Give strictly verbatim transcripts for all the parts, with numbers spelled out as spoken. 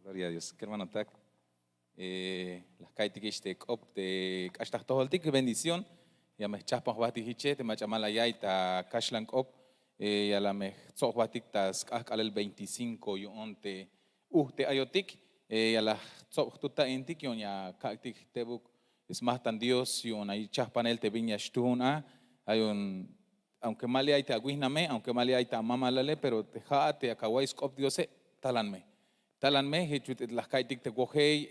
Gloria a Dios, kermanotak. La jka'iytikix te k'op te k'ax ta jtojoltik bendición. Ya me jchajpan jbahtik hiche te mach'a ma la ya'iy ta kaxlan k'op. Ya la me jtsob jbahtik ta sk'ahk'alel veinticinko yu'un te uj te ayotik. Ya la jtsob jtut ta'intik yu'un ya kak'tik jtebuk smahtan Dios yu'un ay chajpanel te bin ya xtuhun a. Ay yu'un aunke ma li' ay te awihname, aunke ma li' ay te amamalale, pero te ha'at te yak awa'iy sk'op Diose, talan me. Talan me, hich ut'il la jka'iytik te wojey.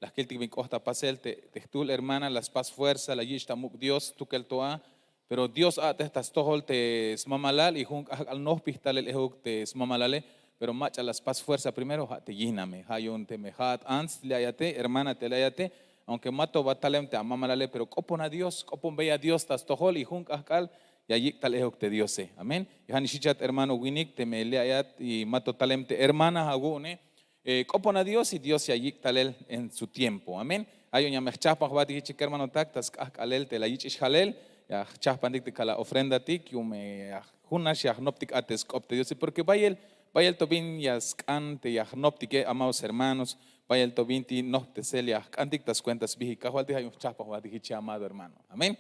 La jkiltik bin k'oht ta pasel te jtuhl hermana la spas fuerza, la yich' ta muk' Dios stukel to a. Pero Dios a'tej ta stojol te smamalal y jun k'ahk'al nohpij talel ehuk te smamalale. Pero mach'a la spas fuerza primero ha te yihname, ha yu'un teme ha'at ants li' ayate, hermana te li' ayate, aunke ma to ba talem te amamalale, pero k'opon a Dios, k'oponbey a Dios ta stojol y jun k'ahk'al ya yik' tal ehuk te Diose. Amén. Y ha nix hichat hermano winik teme li' ayat y ma to talem te hermana awu'une, k'opon a Dios y Dios ya yik' talel en su tiempo. Amén. Ha yu'un ya me jchajpan jbahtik hich kermanotak ta sk'ahk'alel te la yich'ix halel, ya jchajpantik te kala ofrendatik yu'un me ya jun nax ya jnoptik a te sk'op te Diose, porque bayel, bayel to bin ya sk'an te ya jnoptike, amados hermanos. Bayel to binti nohptesel ya jk'antik ta skuenta sbihik Kajwaltik. Ha yu'un jchajpan jbahtik hich, amado hermano. Amén.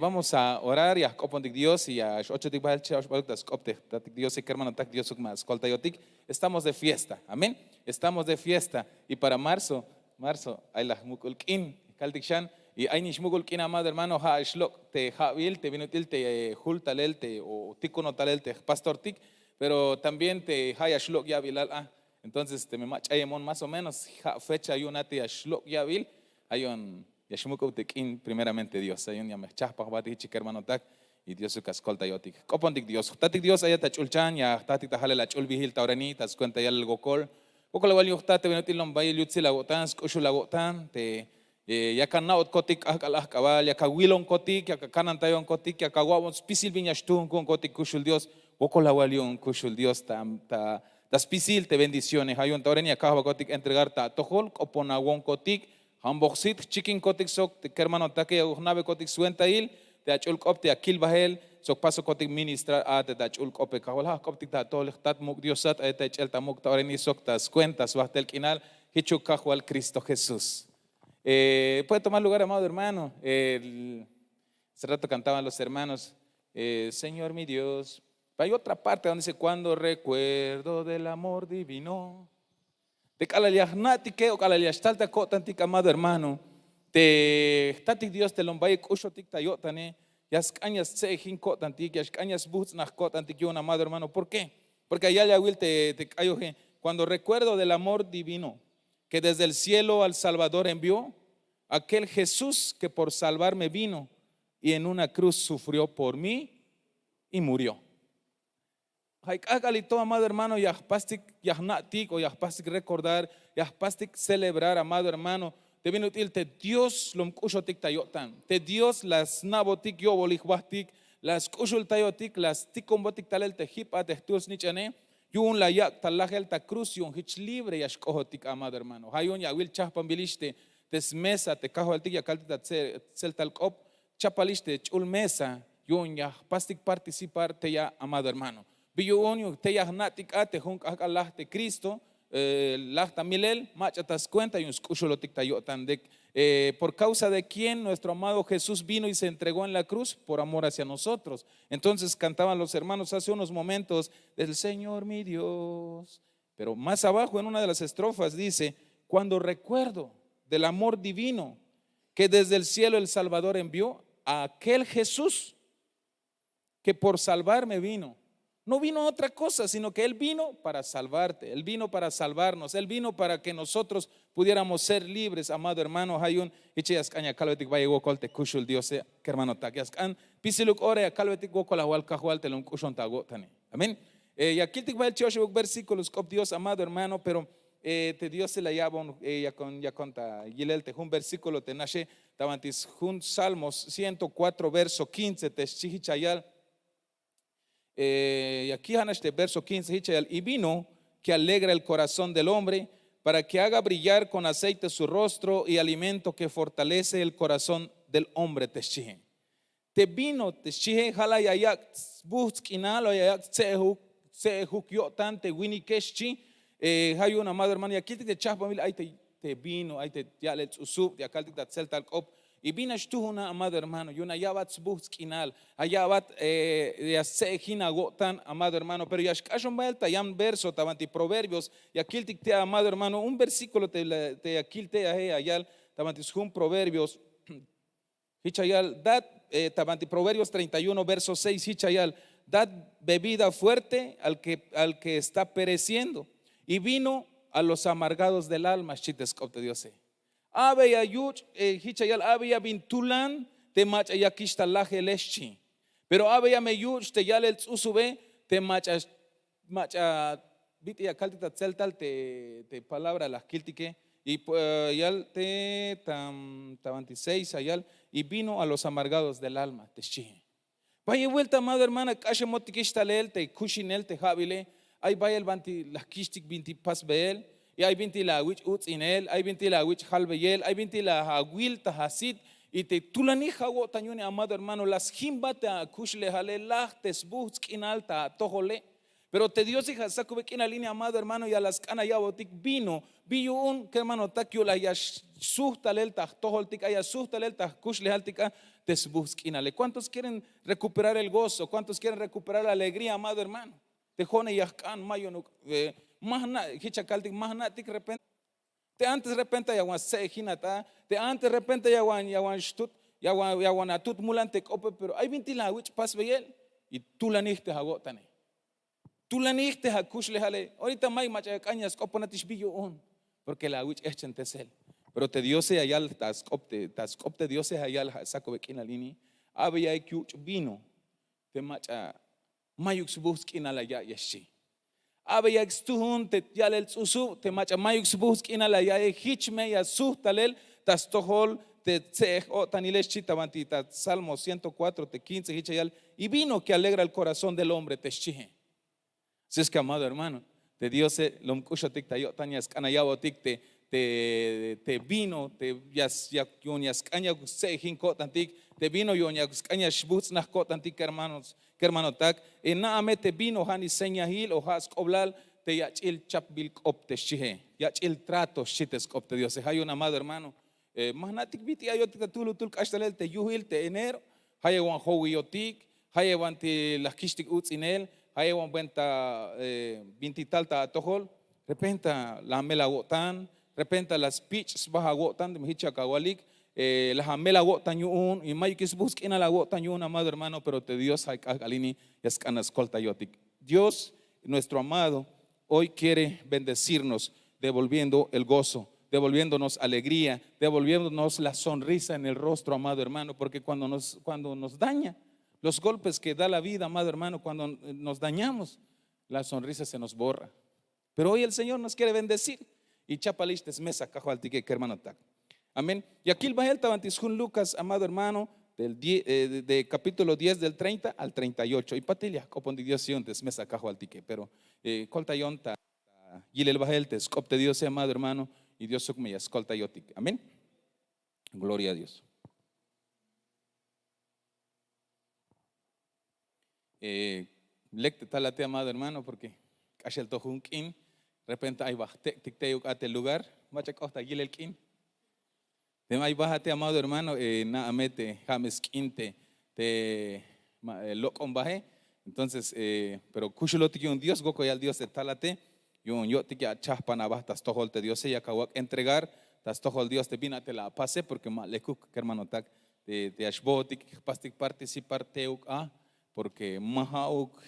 Vamos a orar, ya jk'opontik Dios y ya x-ochotik bahel cha'oxbaluk ta sk'op te jtatik Diose, kermanotak, Diosuk ma skoltayotik. Estamos de fiesta, amén. Estamos de fiesta. Y para marzo, marzo ay la jmuk'ul k'in, kaltik xan. Y ay nix muk'ul k'in, amado hermano, ha xlok' te ha'bil te bin ut'il te jul talel te o tikuno talel te jpastortik. Pero también te ha ya xlok' ya'bilal a. Entonces teme ma ch'ayemon más o menos ha fecha yu'un a te ya xlok' ya'bil, ha yu'un ya xmuk'ub te k'in, primeramente Dios. Ha yu'un ya me jchajpan jbahtik hich kermanotak. Y Diosuk a skoltayotik. Jk'opontik Dios. Jtatik Dios, ayat ach'ulchan, ya jtatik ta halel ach'ulbihil ta orani ta skuenta yalel wokol. Wokol awal yu'un jtat te bin ut'il lom bayel yutsil awo'tan, sk'uxul awo'tan te yak ana'otkotik k'ahk'al ahk'abal, yak awilonkotik, yak akanantayonkotik, yak awa'bon spisil bin ya xtuhun ku'unkotik kuxul Dios. Wokol awal yu'un kuxul Dios ta, ta spisil te bendiciones. Ha yu'un ta orani ya kajwakotik entregar ta atojol, k'opon awonkotik, jamboj sit jchikinkotik sok te kermanotake, ya jna'bekotik swentail te ach'ul k'op te ya kil bahel sok pasokotik ministrar a te ta ach'ul k'ope. Kajwal, ha jk'optik ta atojol, jtat muk' Diosat, ayat ta ich'el ta muk' ta orani sok ta skuenta sbahtel k'inal. Hichuk Kajwal Cristo Jesús. Puede tomar lugar, amado hermano. Hace rato cantaban los hermanos, Señor mi Dios. Pero hay otra parte donde dice, cuando recuerdo del amor divino. Te k'alal ya jna'tike o k'alal ya xtal ta ko'tantik, amado hermano, te jtatik Dios te lom bayel k'uxotik ta yo'tane, ya sk'an ya stse'ejin ko'tantik, ya sk'an ya sbuhts'naj ko'tantik yu'un, amado hermano. ¿Por qué? Porque ya yal ya awil te k'ayoje, cuando recuerdo del amor divino que desde el cielo al Salvador envió, aquel Jesús que por salvarme vino y en una cruz sufrió por mí y murió. Ay k'ahk'al to, amado hermano, ya jpastik, ya jna'tik o ya jpastik recordar, ya jpastik celebrar, amado hermano, te bin ut'il te Dios lom k'uxotik ta yo'tan, te Dios la sna'botik yo'bolil jbahtik, la sk'uxultayotik, la stikonbotik talel te jip a te jtuhl snich'ane. Yu'un la yak' ta lajel ta cruz, yu'un hich libre ya xk'ojotik, amado hermano. Ha yu'un ya awil chajpanbilix te smesa te Kajwaltik, ya kaltik ta tseltal k'op, chapalix te ch'ul mesa yu'un ya jpastik participar tey a, amado hermano. Bi yu'un, yu'un tey ya jna'tik a te jun k'ahk'al laj te Cristo, laj ta milel, mach'a ta skuenta yu'un sk'uxulotik ta yo'tan de por causa de quien nuestro amado Jesús vino y se entregó en la cruz por amor hacia nosotros. Entonces cantaban los hermanos hace unos momentos, del Señor mi Dios. Pero más abajo en una de las estrofas dice, cuando recuerdo del amor divino que desde el cielo el Salvador envió a aquel Jesús que por salvarme vino. No vino otra cosa, sino que Él vino para salvarte, Él vino para salvarnos, Él vino para que nosotros pudiéramos ser libres, amado hermano. Ha yu'un hich ya sk'an ya kalbetik bayel wokol te kuxul Diose, kermanotak. Ya sk'an pisiluk ora ya kalbetik wokol awal Kajwal te lom k'uxon ta awo'tane. Amén. Ya kiltik bahel chi'oxebuk versículos k'op Dios, amado hermano, pero te Diose la ya'bon, yakon, yakon ta yilel te jun versículo te naxe, ta banti sjun Salmos ciento cuatro, verso quince, te xchi hich ya yal. Y aquí ha nax te verso quince hich ya yal: y vino que alegra el corazón del hombre, para que haga brillar con aceite su rostro, y alimento que fortalece el corazón del hombre, te xchihe. Te vino, te xchihe, ha la ya yak' sbuhts' k'inal o ya yak' stse'ejuk, stse'ejuk yo'tan te winike, xchi. Eh, ja' yu'un amado hermano ya kiltik te chajpanbil ay te vino, ay te ya'lel ts'usub ya kaltik ta tseltal k'op. Y bin nax tujun a amado hermano yu'un a ya'bat sbuhts' k'inal, a ya'bat ya stse'ejin awo'tan amado hermano. Pero ya xk'axon bahel ta yan verso ta banti proverbios ya kiltik te amado hermano un versíkulo te ya kil te aje ya yal ta banti sjun proverbios. Hich ya yal dad, ta banti proverbios treinta y uno verso seis hich ya yal, dad bebida fuerte al ke está pereciendo, y vino a los amargados del alma xchi te sk'op te diose. Abeya yuch', hich ya yal abeya bin tulan te mach'a yakix ta lajele xchi. Pero abeya me yuch' te ya'lel ts'usube te mach'a mach'a bit'il ya kaltik ta tseltal te palabra la jkiltike. Y yal te ta banti seis ya yal, y vino a los amargados del alma te xchihe. Bayel buelta amado hermana k'axemotikix talel te kuxinel te ja'bile. Ay bayel banti la jkixtik bintik pasbeel, y ay bintik la awich' uts'inel, ay bintik la awich' jalbeyel, ay bintik la awil ta asit. Y te tulanij awo'tan yu'un amado hermano la sjimbat te akuxlejale laj te sbuhts' k'inal ta atojole. Pero te diose ja' sakube k'inal ini amado hermano ya la sk'an aya'botik vino. Bi yu'un kermanotak yu'un la ya sujtalel ta jtojoltik a ya sujtalel ta jkuxlejaltik a te sbuhts' k'inale. Kuántos quieren rekuperar el gozo? Kuántos quieren rekuperar la alegría amado hermano? Te jo'one ya jk'an ma yu'un ma jna' hich ya kaltik ma jna'tik repente. Te antes repente ya wan stse'ejinat a, te antes repente ya wan ya wan xtut ya wan atut mulan te k'ope pero ay bintik la awich' pasbeyel. Y tulanij te awo'tane, tulanij te akuxlejale. Orita mayuk mach'a ya k'an ya sk'oponatix bi yu'un, porke la awich' ehchentesel. Pero te diose ya yal ta sk'op te diose ya yal ja' sakube k'inal ini, abeyaik yuch' vino te mach'a mayuk sbuhts' k'inal la ya'iyej xchi. Abeyaik stujun te ya'lel ts'usub te mach'a mayuk sbuhts' k'inal la ya'iyej hich me ya sujtalel ta stojol te tse'ej-o'tanile xchi ta banti ta salmo ciento cuatro te quince hich ya yal, y vino que alegra el corazón del hombre te xchihe. Si es ke amado hermano, te diose lom k'uxotik ta yo'tan ya sk'an aya'botik te te vino te ya yu'un ya sk'an ya stse'ejin ko'tantik. Te vino yu'un ya sk'an ya xbuhtz'naj ko'tantik kermanotak. Na'a me te vino ha nix señahil o ha sk'oblal te yach'il chapbil k'op te xchihe, yach'il trato xchi te sk'op te diose ha yu'un amado hermano. Ma jna'tik bit'il ayotik ta tuhlutul k'ax talel te yuhil te enero. Hayewan jowiyotik, hayewan ti la jkixtik uts'inel, hayewan buenta bintik tal ta atojol. Repenta la amel awo'tan, repenta la spich' sba awo'tan teme hich yak awalik. La amel awo'tan yu'un y mayukix sbuhts' k'inal awo'tan yu'un amado hermano pero te dios ay k'ahk'al ini ya sk'an la skoltayotik. Dios nuestro amado hoy quiere bendecirnos, devolviendo el gozo, devolviéndonos alegría, devolviéndonos la sonrisa en el rostro amado hermano porke cuando nos daña los golpes ke da la vida amado hermano cuando nos dañamos, la sonrisa se nos borra. Pero hoy el señor nos quiere bendecir. Y chapalix te smesa kajwaltike kermanotak. Amén. Ya kil bahel ta banti sjun lukas amado hermano, de kapítulo diez del treinta al treinta y ocho y patil ya jk'opontik dios yu'un te smesa kajwaltike pero koltayon ta yilel bahel te sk'op te diose amado hermano. Y diosuk me ya skoltayotik amén. Gloria a dios. Lek te talate amado hermano porke k'axel to jun k'in repente ay ba jtek'tik teyuk a te lugar, mach'a k'oht ta yilel k'in. Teme ay baha te amado hermano, na'a me te ha me sk'in te te lok'ombahe. Entonces pero kuxulotik yu'un dios wokoyal dios te talate. Yu'un yo'tik ya achahpan aba ta stojol te diose yak awak' entregar ta stojol dios te bin a te la apase porke ma lekuk kermanotak te ya xbohotik jpastik participar te'uk a porke ma ha'uk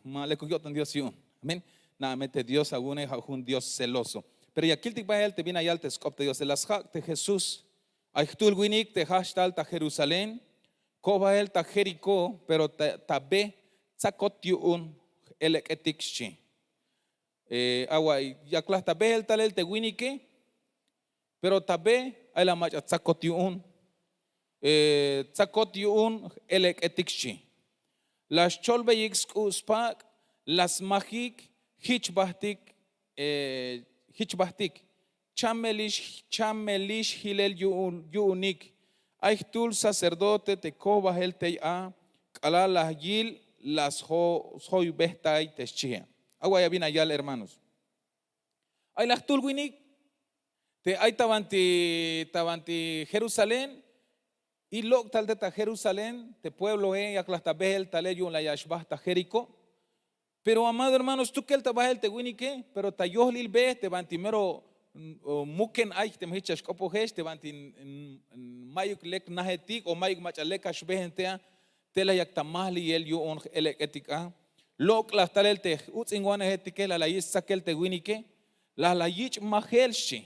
ma lekuk yo'tan dios yu'un. Amén. Na'a me te dios awu'une ha jun dios celoso. Pero ya kiltik bahel te bin la yal te sk'op te diose la sjak' te jesús ay jtuhl winik te hahch tal ta jerusalén. Ko bahel ta jerikó pero ta be tsakot yu'un j'elek'etik xchi. Awa'iy yaklaj ta behel talel te winike. Pero ta be ay la mach'a tsakot yu'un tsakot yu'un j'elek'etik xchi. La xcholbeyik sk'u' spak' la smajik. Jich bahtik jich bahtik chamelix chamelix hilel yu'unik. Ay jtuhl sacerdote te kojbahel tey a k'alal la yil la sjoybejtay te xchihe. Awa'iya bin la yal hermanos. Ay la jtuhl winik te ay ta banti ta banti jerusalén. Y lok' tal te ta jerusalén te puebloe yak la ta behel talel yu'un la ya xbahta jerikó. Pero amado hermano stukel ta bahel te winike pero ta yohlil be te banti mero muken ay teme hich ya xk'opojex te banti mayuk lek nahetik o mayuk mach'a lek ax behen te a. Te la yak ta mahliyel yu'un j'elek'etik a. Lok'laj talel te j'uts'inwanejetike la la yich' stsakel te winike. La la yich' majel xchi.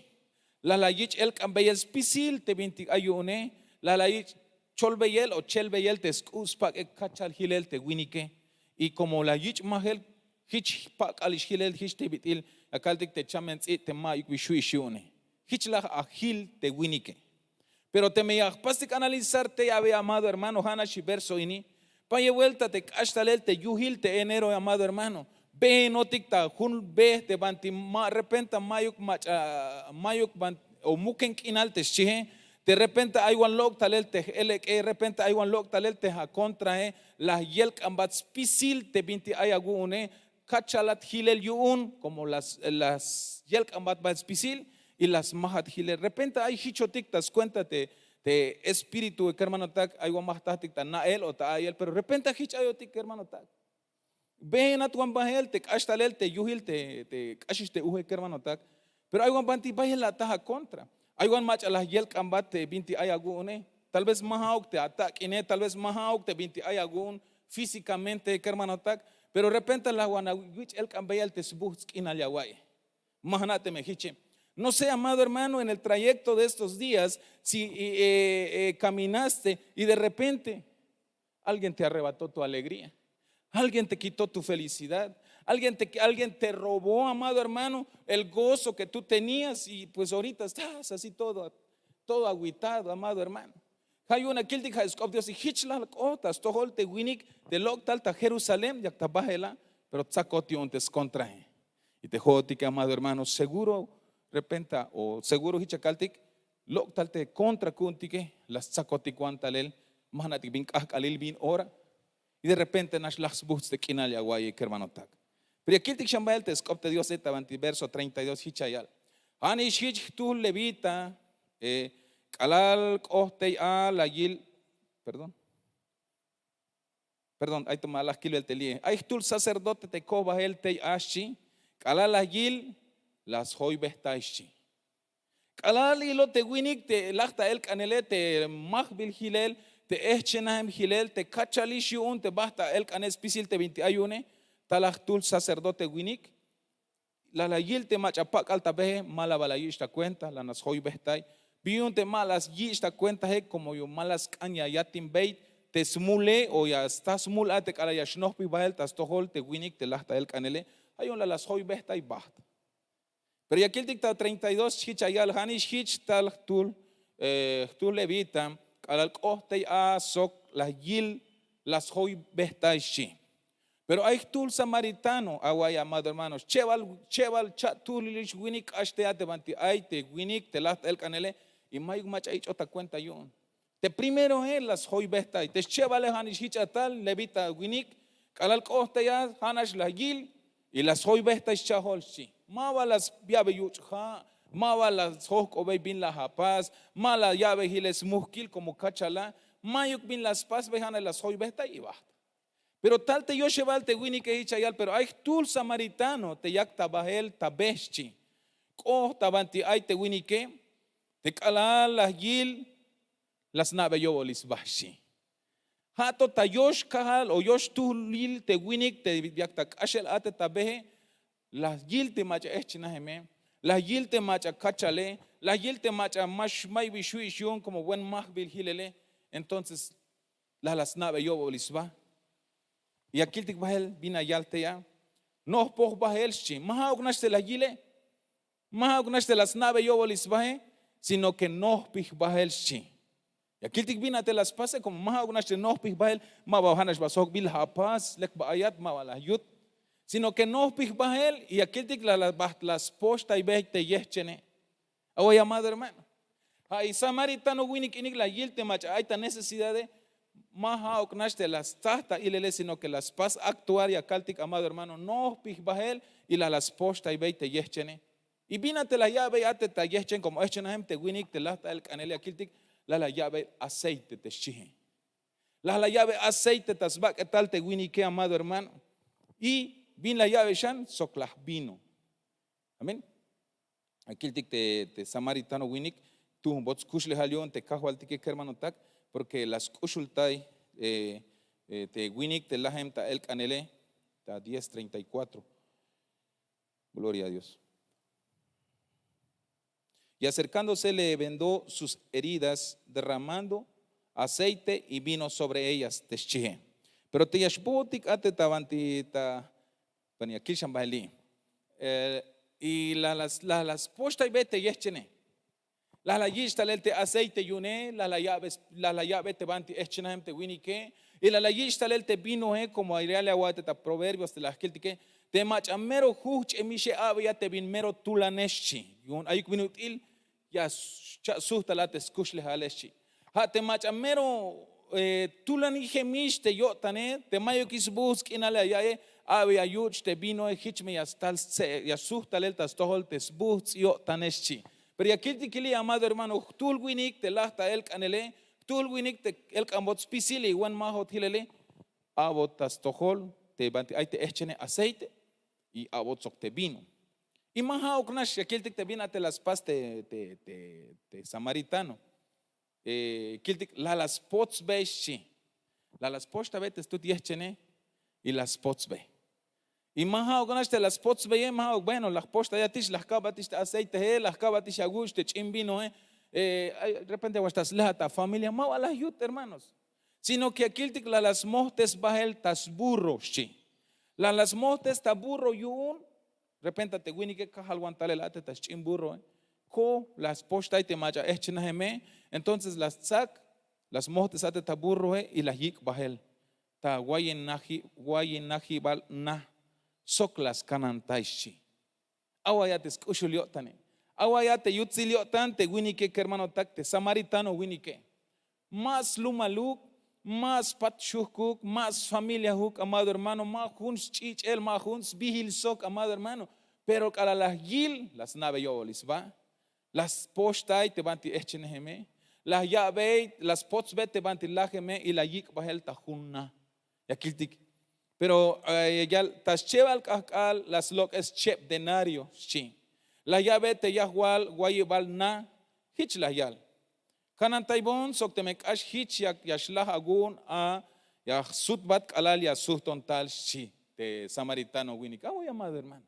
La la yich' elk'anbeyel spisil te bintik ay yu'une. La la yich' cholbeyel o chelbeyel te sk'u' spak'ek kachal jilel te winike. Y komo la yich' majel jich pak'al ix jilel jich te bit'il la kaltik te chamen tz'i' te mayuk bi xhu' ix yu'une. Jich laj ajil te winike. Pero teme ya jpastik analizar tey a be amado hermano ha nax y verso ini. Payel buelta te k'ax talel te yuhil te enero amado hermano. Behenotik ta jun be te banti ma repenta mayuk mach'a mayuk o muken k'inal te xchihe. Te repenta ay wan lok' talel te j'elek'e repenta ay wan lok' talel te akontrahe. La yelk'anbat spisil te binti ay awu'une. Kachalat jilel yu'un komo la yelk'anbat bat spisil. Y la smajat jilel repente ay jichotik ta skuenta te espíritu kermanotak ay wan ma jtahtik ta na'el o ta a'yel pero repente jich ayotik kermanotak. Behenat wan bahel te k'ax talel te yuhil te k'axix te uhe kermanotak. Pero ay wan banti bayel la ataj akontra. Ay wan mach'a la yelk'anbat te binti ay awu'une. Tal vez ma ha'uk te atak'ine tal vez ma ha'uk te binti ay awu'un físikamente kermanotak. Pero repente la wan awich' elk'anbeyel te sbuhtz' k'inal ya awa'iy. Ma jna' teme jiche. No sé amado hermano en el trayekto de estos días si kaminaste y de repente alguien te arrebató tu alegría. Alguien te kitó tu felicidad. Alguien te robó amado hermano el gozo ke tu tenías y pues ahorita estás así todo agüitado amado hermano. Ha yu'un akiltik ha sk'op dios y hich laj k'oht ta stojol te winik te lok' tal ta jerusalén yak ta bahel a. Pero tsakot yu'un te skontrahe. Y te ho'otike amado hermano seguro repenta o seguro hich akaltik lok' tal te kontra ku'untike. La stsakotik wan talel ma jna'tik bin k'ahk'alil bin ora. Y de repente nax laj sbuhts' te k'inal ya awa'iy kermanotak. Pero ya kiltik xan bahel te sk'op te diose ta banti verso treinta y dos hich ya yal. Ha nix hich jtuhl levita k'alal k'oht tey a la yil perdón. Perdón ay to ma la jkilbel te li'e ay jtuhl sacerdote te koj bahel tey a xchi. K'alal la yil la sjoybejtay xchi. K'alal ilo te winik te laj ta elk'anele te majbil jilel te ehchenahem jilel te kachalix yu'un te baht ta elk'anel spisil te binti ay yu'une. Ta la jtuhl sacerdote winik. La la yil te mach'a pak'al ta behe ma la ba la yich' ta kuenta la nax sjoybejtay. Bi yu'un te ma la yich' ta kuentahe komo yu'un ma la sk'an ya yatinbey te smule o ya sta smul a te k'alal ya xnojpij bahel ta stojol te winik te laj ta elk'anele. Ha yu'un la la sjoybejtay baht. Pero ya kiltik ta treinta y dos hich ya yal ha nix hich tal jtuhl jtuhl levita k'alal k'oht tey a sok la yil la sjoybejtay xchi. Pero ay jtuhl samaritano awa'iy amado hermano xchebal cha'tuhlil ix winik k'ax tey a te banti ay te winik te laj ta elk'anele. Y mayuk mach'a ich'ot ta kuenta yu'un te primerohe la sjoybejtay te xchebale ha nix hich atal levita winik. K'alal k'oht tey a ha nax la yil y la sjoybejtay schahol xchi. Ma ba la ya'be yuch' ha', ma ba la sjojk'obey bin la apas, ma la ya'be jilel smuhkil komo kachal a. Mayuk bin la spasbey ha nax la sjoybejtay y baht. Pero tal te yoxebal te winike hich ya yal pero ay jtuhl samaritano te yak ta bahel ta be xchi. K'oht ta banti ay te winike te k'alal la yil la sna'be yo'bolil sba xchi. Ha to ta yox kajal o yox tuhlil te winik te yak ta k'axel a'tej ta behe. La yil te mach'a ehchenajeme, la yil te mach'a kachale, la yil te mach'a max mayuk bi xhu' ix yu'un komo buen majbil jilele. Entonces la la sna'be yo'bolil sba. Ya kiltik bahel bin la yal tey a. Nohpoj bahel xchi ma ha'uk nax te la yile. Ma ha'uk nax te la sna'be yo'bolil sbahe, sino ke nohpij bahel xchi. Ya kiltik bin a te la spase komo ma ha'uk nax te nohpij bahel. Ma ba ha nax ba sjok'bil la apas lek ba ayat ma ba la yut. Sino ke nohpij bahel y ya kiltik la la baht la spoxtaybey te yehchene. Awa'iy amado hermano. Ha i samaritano winik inik la yil te mach'a ay ta necesidade. Ma ha'uk nax te la stsaj ta ilele sino ke la spas aktuar ya kaltik amado hermano nohpij bahel y la la spoxtaybey te yehchene. Y bin a te la ya'bey a te ta yehchen komo ehchenajem te winik te laj ta elk'anele, ya kiltik, la la ya'bey aceite te xchihe. La la ya'bey aceite ta sbak'etal te winike, amado hermano. Y bin la ya'bey xan sok laj vino. Amén. Akiltik te samaritano winik, tu'un bots kuxlejal yu'un te kajwaltike, kermanotak, porke la sk'uxultay te winik te lajem ta elk'anele. Ta diez treinta y cuatro. Gloria a Dios. Y acercándose le vendó sus heridas, derramando aceite y vino sobre ellas, te xchihe. Pero te ya xbutik a te ta banti ta, bueno, ya kil xan bahel li'. Y la la spoxtaybey te yehchene. La la yich' talel te aceite yu'une, la la ya'bey te banti ehchenajem te winike. Y la la yich' talel te vinohe, komo ya le awa'e te ta Proverbios te la jkiltike, te mach'a mero jujch'emixe, a'beya te bin mero tulane, xchi. Yu'un ayuk bin ut'il ya xcha' sujtal a te skuxlejale, xchi. Ja' te mach'a mero tulanijemix te yo'tane, te mayukix sbuhts' k'inale ya ya'e, a'beya yuch' te vinohe, jich me ya stal stse'e, ya sujtalel ta stojol te sbuhts' yo'tane, xchi. Pero ya kiltik li', amado hermano, jtuhl winik te laj ta elk'anele, jtuhl winik te elk'anbot spisil y wan ma jot jilele, a'bot ta stojol te banti ay te ehchene aceite y a'bot sok te vino. Y ma ja'uk nax ya kiltik te bin a te la spas te samaritano. Kiltik, la la spotsbey, xchi. La la spoxtaybey te stut yehchene y la spotsbey. Y ma ja'uk nax te la spotsbeye, ma ja'uk, bueno, la jpoxtayatix, la jka'batix te aceitehe, la jka'batix awuch' te ch'in vinohe. Repente wan xtal slejat ta familia, ma ba la yut, hermanos. Sino que ya kiltik, la la smojtes bahel ta sburro, xchi. La la smojtes ta burro yu'un. Repente te winike kajalwan talel a te ta sch'in burroe, ko la spoxtay te mach'a ehchenajeme. Entonces la stsak, la smojtes a te ta burroe y la yik' bahel ta wayinajibal na, sok la skanantay, xchi. Aw ay a te sk'uxul yo'tane. Aw ay a te yutsil yo'tan te winike, kermanotak, te samaritano winike. Ma slumaluk, ma spat xujkuk, ma sfamiliajuk, amado hermano, ma jun sch'ich'el, ma jun sbijil sok, amado hermano. Pero k'alal la yil, la sna'bey yo'ol sba. La spoxtay te banti ehchenejeme. La ya'bey, la spotsbey te banti lajeme y la yik' bahel ta jun na. Ya kiltik. Pero ta schebal k'ajk'al la slok'es cheb denario, xchi. La ya'bey te yajwal wayibal na, jich la yal. Kanantaybon sok teme k'ax jich ya xlaj awu'un a, ya jsutbat k'alal ya sujton tal, xchi te samaritano winik. Aw ay, amado hermano.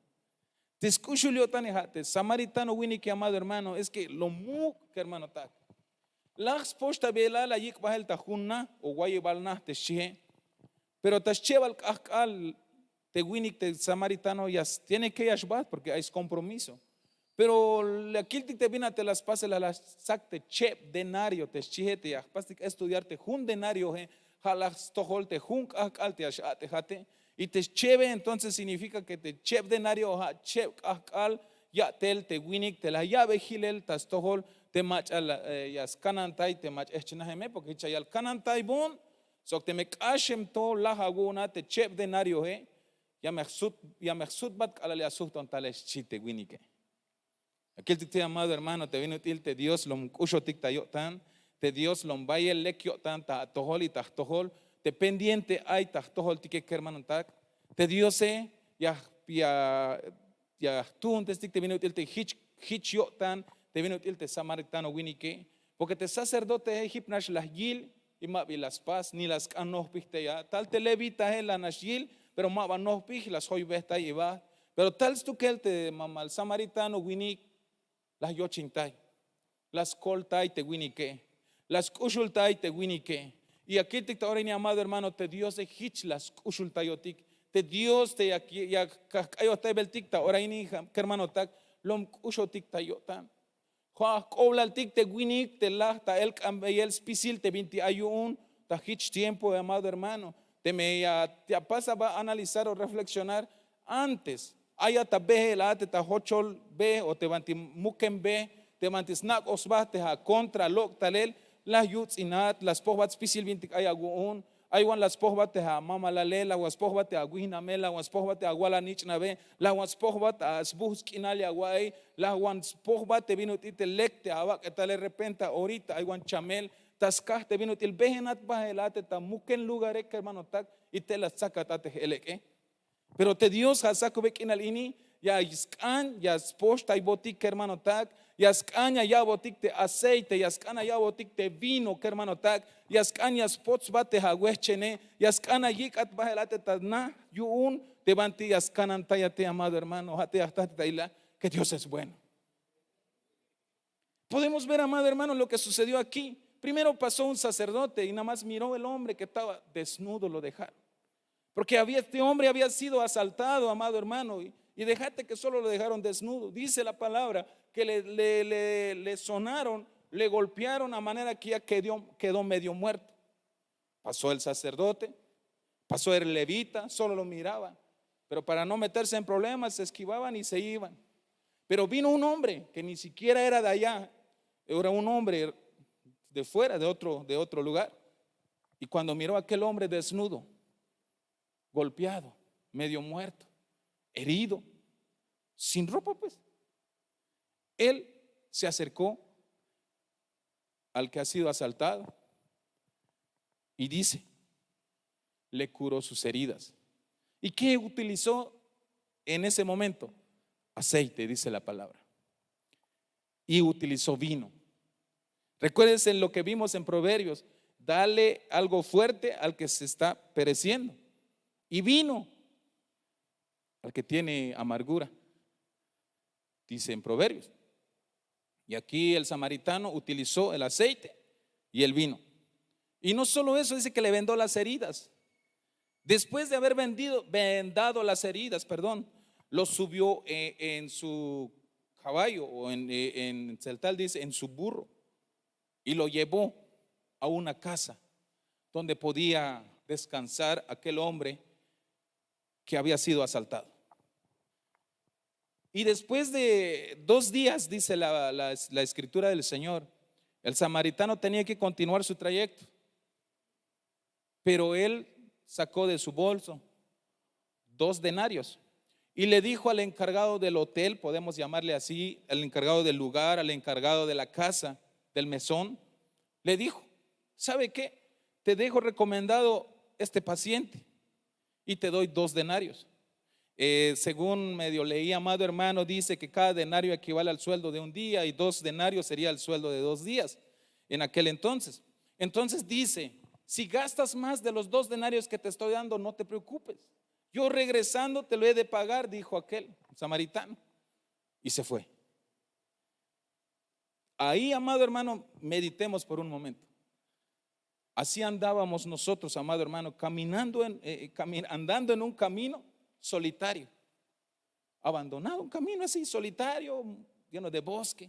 Te sk'uxul yo'tane ja' te samaritano winike, amado hermano, es que lo muk', kermanotak. Laj spoxtabeyela, la yik' bahel ta jun na o wayibal na te xchihe. Pero ta schebal k'ajk'al te winik te samaritano ya tiene que ya xbaht porque ay scompromiso. Pero la kiltik te bin a te la spasel, la la stsak te cheb denario te xchihe, te ya jpastik estudiar te jun denariohe, ja' la stojol te jun k'ajk'al te ya x-a'tejate. Y te schebe entonces significa que te cheb denario ja' cheb k'ajk'al ya'tel te winik te la ya'bey jilel ta stojol te mach'a ya skanantay te mach'a ehchenajeme, porque jich ya yal: kanantaybon sok teme k'axem to laj awu'un a te cheb denarioe, ya me jsutbat k'alal ya sujton tale, xchi te winike. Ya kiltik te, amado hermano, te bin ut'il te Dios lom k'uxotik ta yo'tan, te Dios lom bayel lek yo'tan ta atojol y ta jtojol, te pendiente ay ta jtojoltike, kermanotak. Te Diose ya jtuuntestik te bin ut'il te jich yo'tan te bin ut'il te samaritano winike. Porque te sacerdotee jip nax la yil y ma bi la spas ni la sk'an nojpij tey a. Tal te levitae la nax yil, pero ma ba nojpij, la sjoybejtay ibaht. Pero tal stukel te mamal samaritano winik la yochintay, la skoltay te winike, la sk'uxultay te winike. Y ya kiltik ta ora ini, amado hermano, te Diose jich la sk'uxultayotik. Te Dios te ya kajk'ayojtaybeltik ta ora ini, kermanotak, lom k'uxotik ta yo'tan. Ja' jk'oblaltik te winik te laj ta elk'anbeyel spisil te binti ay yu'un ta jich tiempo, amado hermano. Teme ya apas aba analizar o reflexionar, antes ay a ta behel a te ta jochol be o te banti mukem be, te banti snak'oj sba te ja' contra lok' talel, la yuts'inat, la spojbat spisil bintik ay awu'un. Ay wan la spojbat te amamalale, la wan spojbat te awihname, la wan spojbat te awal anich'nabe, la wan spojbat a sbuhts' k'inal ya awa'iy, la wan spojbat te bin ut'il te lek te awak'etale. Repente orita ay wan chamel ta skaj te bin ut'il behenat bahel a te ta muken lugare, kermanotak, y te la stsakat a te jelek'e. Pero te Dios ja' sakube k'inal ini ya sk'an ya spoxtaybotik, kermanotak, ya sk'an ya ya'botik te aceite, ya sk'an ya ya'botik te vino, kermanotak, ya sk'an ya spotsbat te awehchene, ya sk'an ya yik'at bahel a te ta na yu'un te banti ya skanantayat te, amado hermano, ja' te ya jtatik ta ila que Dios es bueno. Podemos ver, amado hermano, lo que sucedió aquí. Primero pasó un sacerdote y nada más miró el hombre que estaba desnudo, lo dejaron. Porque había, este hombre había sido asaltado, amado hermano, y, y déjate que solo lo dejaron desnudo. Dice la palabra que le, le- le- le sonaron, le golpearon a manera que ya quedó, quedó medio muerto. Pasó el sacerdote, pasó el levita, solo lo miraba. Pero para no meterse en problemas, se esquivaban y se iban. Pero vino un hombre que ni siquiera era de allá, era un hombre de fuera, de otro, de otro lugar. Y cuando miró a aquel hombre desnudo, golpeado, medio muerto, herido, sin ropa, pues, él se acercó al que ha sido asaltado y dice, le curó sus heridas. ¿Y qué utilizó en ese momento? Aceite, dice la palabra. Y utilizó vino. Recuérdense lo que vimos en Proverbios: dale algo fuerte al que se está pereciendo. Y vino al que tiene amargura, dice en Proverbios. Y aquí el samaritano utilizó el aceite y el vino. Y no solo eso, dice que le vendó las heridas. Después de haber vendido, vendado las heridas, perdón, lo subió eh, en su caballo o en, eh, en Tzeltal dice, en su burro, y lo llevó a una casa donde podía descansar aquel hombre que había sido asaltado. Y después de dos días, dice la, la- la escritura del Señor, el samaritano tenía que continuar su trayecto. Pero él sacó de su bolso dos denarios y le dijo al encargado del hotel, podemos llamarle así, al encargado del lugar, al encargado de la casa, del mesón, le dijo: ¿Sabe qué? Te dejo recomendado este paciente y te doy dos denarios. Eh, según medio leí, amado hermano, dice que cada denario equivale al sueldo de un día y dos denarios sería el sueldo de dos días en aquel entonces. Entonces dice: si gastas más de los dos denarios que te estoy dando, no te preocupes. Yo regresando te lo he de pagar, dijo aquel samaritano. Y se fue. Ahí, amado hermano, meditemos por un momento. Así andábamos nosotros, amado hermano, caminando en, eh, cami- andando en un camino solitario, abandonado, un camino así solitario, lleno de bosque,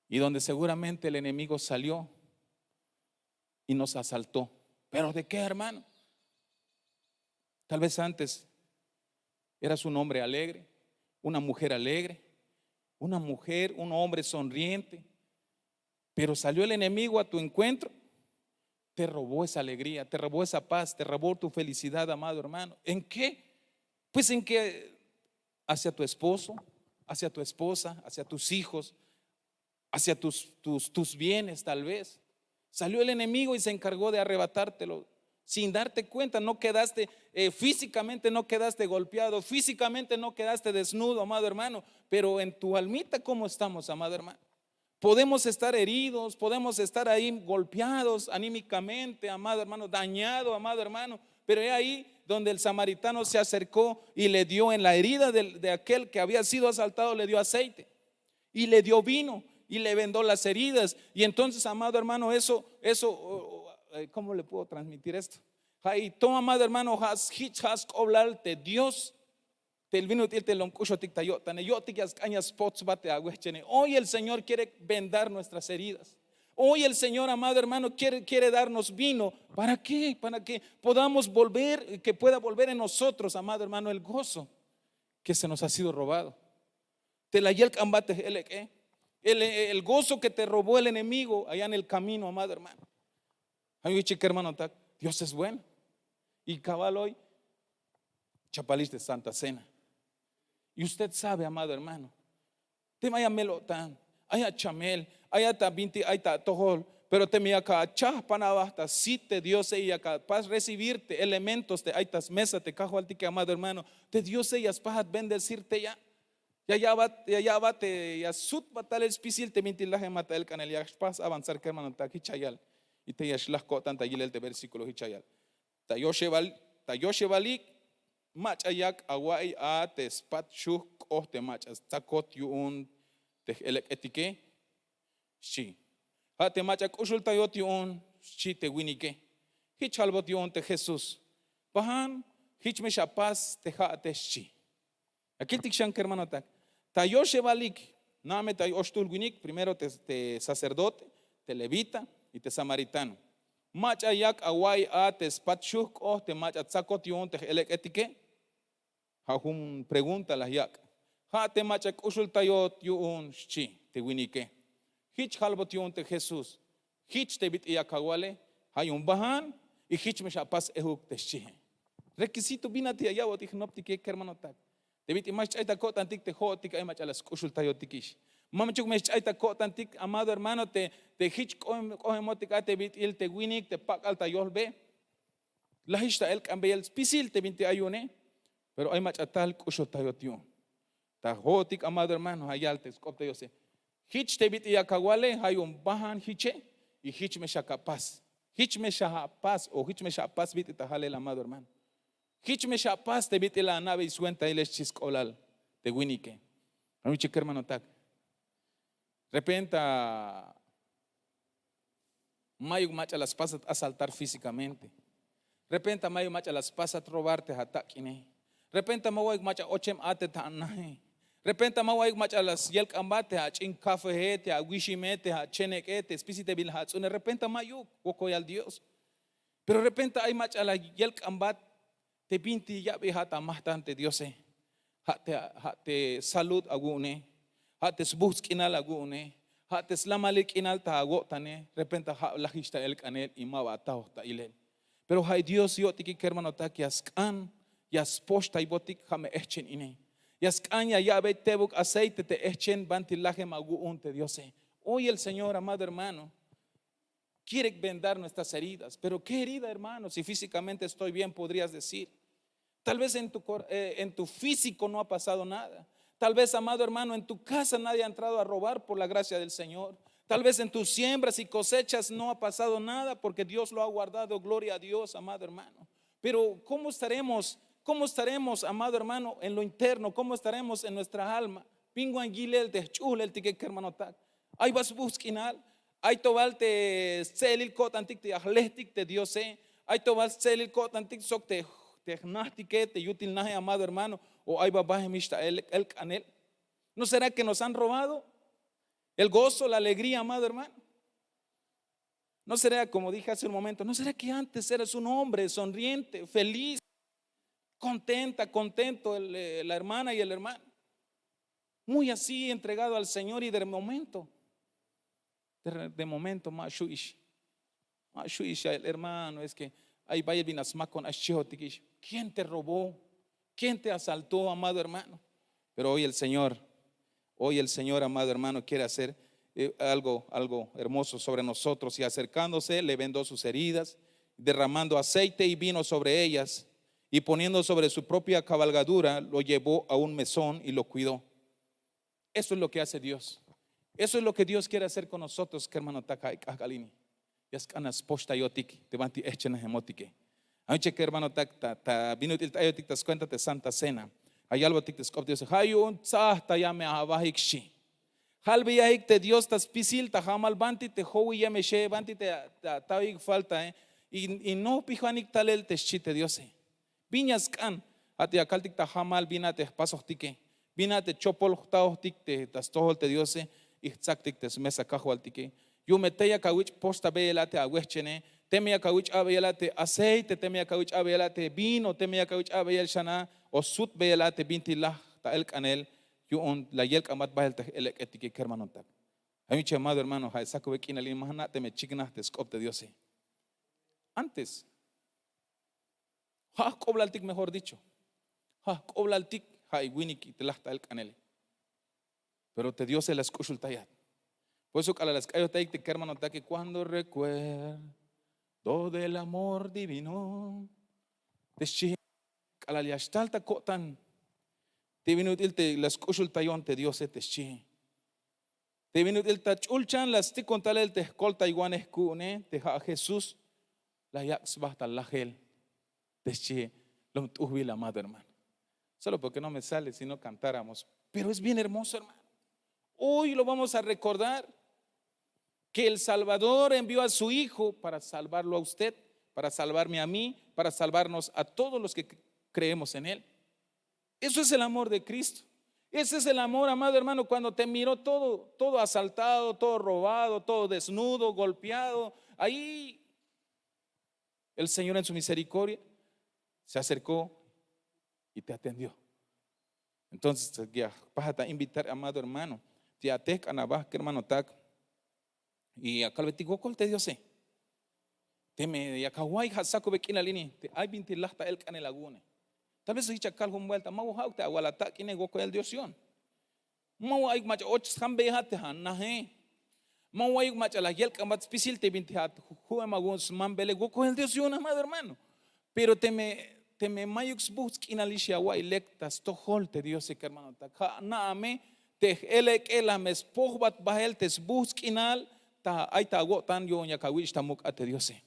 y donde seguramente el enemigo salió y nos asaltó. ¿Pero de qué, hermano? Tal vez antes eras un hombre alegre, una mujer alegre, una mujer, un hombre sonriente, pero salió el enemigo a tu encuentro, te robó esa alegría, te robó esa paz, te robó tu felicidad, amado hermano. ¿En qué? Pues en que hacia tu esposo, hacia tu esposa, hacia tus hijos, hacia tus, tus, tus bienes tal vez. Salió el enemigo y se encargó de arrebatártelo. Sin darte cuenta, no quedaste, eh, físicamente no quedaste golpeado, físicamente no quedaste desnudo, amado hermano, pero en tu almita, ¿cómo estamos, amado hermano? Podemos estar heridos, podemos estar ahí golpeados anímicamente, amado hermano, dañado, amado hermano, pero es ahí donde el samaritano se acercó y le dio en la herida del- de aquel que había sido asaltado, le dio aceite y le dio vino y le vendó las heridas. Y entonces, amado hermano, eso, eso, o- o- eh, ¿cómo le puedo transmitir esto? Ay, toma, amado hermano, has hich has k'oblal te Dios. Te bin ut'il te lom k'uxotik ta yo'tane, yo'tik ya sk'an ya spotsbat te awehchene. Hoy el Señor quiere vendar nuestras heridas. Hoy el Señor, amado hermano, quiere, quiere darnos vino. ¿Para qué? Para que podamos volver, que pueda volver en nosotros, amado hermano, el gozo que se nos ha sido robado. Te la yelk'anbat te jelek'e, el, el gozo que te robó el enemigo allá en el camino, amado hermano. Ay, wichik, hermano, tak, Dios es bueno. Y kawal hoy chapalix te Santa Cena. Y usted sabe, amado hermano, teme ay amel-o'tan, ay achamel, ay ta bintik ay ta atojol, pero teme yak achajpan aba ta sit te Diose y yak apas recibir te elementos te ay ta smesa te Kajwaltike, amado hermano, te Diose ya spajat bendecir tey a. Ya ya'bat, ya ya'bat te ya sutbat talel spisil te bintik lajemat ta elk'anel. Ya xpas avanzar, kermanotak, jich ya yal. Y te ya xlaj ko'tan ta yilel te versíkulo, jich ya yal: Ta yoxebalik mach'a yak awa'iy a te spat xujk k'o te mach'a stsakot yu'un te j-elek'etike, xchi. Ja' te mach'a k'uxultayot yu'un, xchi te winike. Jich jalbot yu'un te Jesús: Bajan, jich me xapas te ja'ate, xchi. Ya kiltik xan, kermanotak, ta yoxebalik, na'a me ta ay oxtuhl winik, primero te sacerdote, te levita y te samaritano. Mach'a yak awa'iy a te spat xujk k'o te mach'a tsakot yu'un te j-elek'etike. Ja' jun pregunta la yak'. Ja' te mach'a k'uxultayot yu'un, xchi te winike. Jich jalbot yu'un te Jesús: Jich te bit'il yak awale, ja' yu'un bajan, y jich me xapas ejuk te xchihe. Requisito bin a te ya ya'botik jnoptike, kermanotak. Te bit'il ma xch'ay ta ko'tantik te jo'otik ay mach'a la sk'uxultayotikix. Ma machuk me xch'ay ta ko'tantik, amado hermano, te jich k'ojemotik a te bit'il te winik te pak'al ta yolbe. Lajix ta elk'anbeyel spisil te bintik ay yu'une, pero ay mach'a tal k'uxultayot yu'un. Ta jo'otik, amado hermano, ja' yal te sk'op te Diose: Jich te bit'il yak awale, ja' yu'un bajan jiche, y jich me xakapas. Jich me xapas, o jich me xapas bit'il ta jalel, amado hermano. Jich me xapas te bit'il la ana'bey swentahilex, xchi sk'oblal te winike. Ja'un yu'un, kermanotak, repenta ma'yuk mach'a la spasat asaltar físikamente. Repenta ma'yuk mach'a la spasat robar te atak'ine. Repenta ma wa'yuk mach'a ochem a'tel ta anaje. Repenta ma wa'yuk mach'a la yelk'anbat te ach'in kafeje, te awixime, te achenek'e, te spisil te bin la ats'une. Repenta ma'yuk, wokolyal Dios. Pero repenta ay mach'a la yelk'anbat te bintik ya'bey a ta majtan te Diose. Ja' te, ja' te salud awu'une, ja' te sbujts' k'inal awu'une, ja' te slamalil k'inal ta awo'tane. Repenta ja' lajix ta elk'anel y ma ba atajoj ta ilel. Pero ja' Dios yo'tike, kermanotak, ya sk'an ya spoxtaybotik, ja' me ejchen ine. Ya sk'an ya ya'bey tebuk aceite te ejchen banti lajem awu'un te Diose. Hoy el Señor, amado hermano, quiere vendar nuestras heridas. Pero ¿qué herida, hermano? Si físicamente estoy bien, podrías decir. Tal vez en tu, cor- eh, en tu físico no ha pasado nada. Tal vez, amado hermano, en tu casa nadie ha entrado a robar por la gracia del Señor. Tal vez en tus siembras y cosechas no ha pasado nada porque Dios lo ha guardado. Gloria a Dios, amado hermano. Pero ¿cómo estaremos, cómo estaremos, amado hermano, en lo interno? ¿Cómo estaremos en nuestra alma? Bin wan yilel te jch'uhleltike, kermanotak. Ay ba sbujts' k'inal, ay to bal te stse'elil ko'tantik te ya jlejtik te Diose, ay to bal stse'elil ko'tantik sok te, te jnajtike te yutil naje, amado hermano, o ay ba bajemix ta el, elk'anel. ¿No será que nos han robado el gozo, la alegría, amado hermano? ¿No será, como dije hace un momento, no será que antes eras un hombre sonriente, feliz, contenta, contento, el, eh, la hermana y el hermano? Muy así, entregado al Señor, y de momento, de, de momento, ma xju'ix. Ma xju'ix, el hermano, es que ay bayel bin la smakon, ay xchijotikix. ¿Quién te robó? ¿Quién te asaltó, amado hermano? Pero hoy el Señor, hoy el Señor, amado hermano, quiere hacer, eh, algo, algo hermoso sobre nosotros. Y acercándose, le vendó sus heridas, derramando aceite y vino sobre ellas, y poniendo sobre su propia cabalgadura, lo llevó a un mesón y lo cuidó. Eso es lo que hace Dios. Eso es lo que Dios quiere hacer con nosotros, kermanotak, ja' k'ajk'al ini. Ya sk'an ya spoxtayotik te banti ejchenajemotike. Ay che, kermanotak, ta, ta bin ut'il ta ayotik ta skuenta te Santa Cena. Ja' yalbotik te sk'op te Diose: Ja' yu'un tsajtaya me abajik, xchi. Jalbeyajik te Dios ta spisil ta jamal banti te jowiyemexe, banti te, te ata'oyik faltae, y, y nojpijanik talel te xchi te Diose. Bin ya sk'an, ja' te ya kaltik ta jamal bin a te jpasojtike, bin a te chopol jtaojtik te ta stojol te Diose, y jtsaktik te smesa Kajwaltike. Yu'un me tey yak awich' poxtabeyel a te awejchene, teme yak awich' a'beyel a te aceite, teme yak awich' a'beyel a te vino, teme yak awich' a'beyel xan a o sutbeyel a te bintik laj ta elk'anel yu'un la yelk'anbat bajel te j-elek'etike, kermanotak. Ay mi che, amado hermano, ja' sakube k'inal in, ma jna' teme chiknaj te sk'op te Diose. Antes, Ja' jk'oblaltik, mejor dicho, ja' jk'oblaltik, ja' i winik te laj ta'el k'anele. Pero te Diose la sk'uxultayat. Por eso k'alal la sk'ayojtayik te kermanotak, cuando recuerdo del amor divino, te xchi, k'alal ya xtal ta ko'tan te bin ut'il te la sk'uxultayon te Diose, te xchi. Te bin ut'il ta ch'ulchan la stikon talel te jkoltaywanej ku'une, te ja' Jesús, la yak' sba ta lajel, te xchi. Lom t'ujbil, amado hermano. Solo porque no me sale si no cantáramos. Pero es bien hermoso, hermano. Hoy lo vamos a recordar que el Salvador envió a su Hijo para salvarlo a usted, para salvarme a mí, para salvarnos a todos los que cre- creemos en Él. Eso es el amor de Cristo. Ese es el amor, amado hermano, cuando te miró todo, todo asaltado, todo robado, todo desnudo, golpeado. Ahí el Señor en su misericordia se acercó y te atendió. Entonces ya pajat a invitar, amado hermano, te atejk'an aba kermanotak. Y a kalbetik, wokol te Diose. Teme ya kawa'iy ja' sakube k'inal ini, te ay bintik laj ta'el k'anel awu'une. Tal vez jich a kal jun vuelta, ma woja'uk te awal atak'ine, wokol Dios yu'un. Ma wa'ayuk mach'a och sjambeyejat te ja' naje. Ma wa'ayuk mach'a la yelk'anbat spisil te bintik ja' ju'em awu'un smambele, wokol Dios yu'un, amado hermano. Pero teme, teme mayuk sbujts' k'inalix ya awa'iy lek ta stojol te Diose kermanotak, ja' na'a me te j-elek'e la me spojbat bael te sbujts' k'inal ta ay ta awo'tan, yu'un yak awich' ta muk' a te Diose.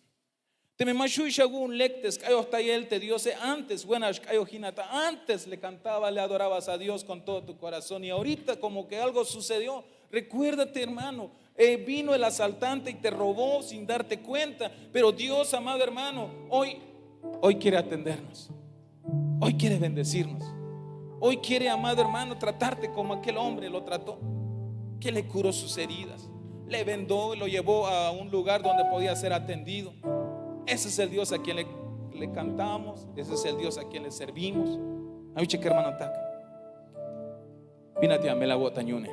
Teme ma xju'ix awu'un lek te sk'ayojtayel te Diose, antes buena xk'ayojinat a, antes le cantabas, le adorabas a Dios con todo tu corazón, y ahorita como que algo sucedió. Recuérdate, hermano, eh, vino el asaltante y te robó sin darte cuenta. Pero Dios, amado hermano, hoy, hoy quiere atendernos. Hoy quiere bendecirnos. Hoy quiere, amado hermano, tratarte como aquel hombre lo trató, que le curó sus heridas, le vendó y lo llevó a un lugar donde podía ser atendido. Ese es el Dios a quien le, le cantamos, ese es el Dios a quien le servimos. Ay, uche, kermanotak. Bin a te amel awo'tan yu'une.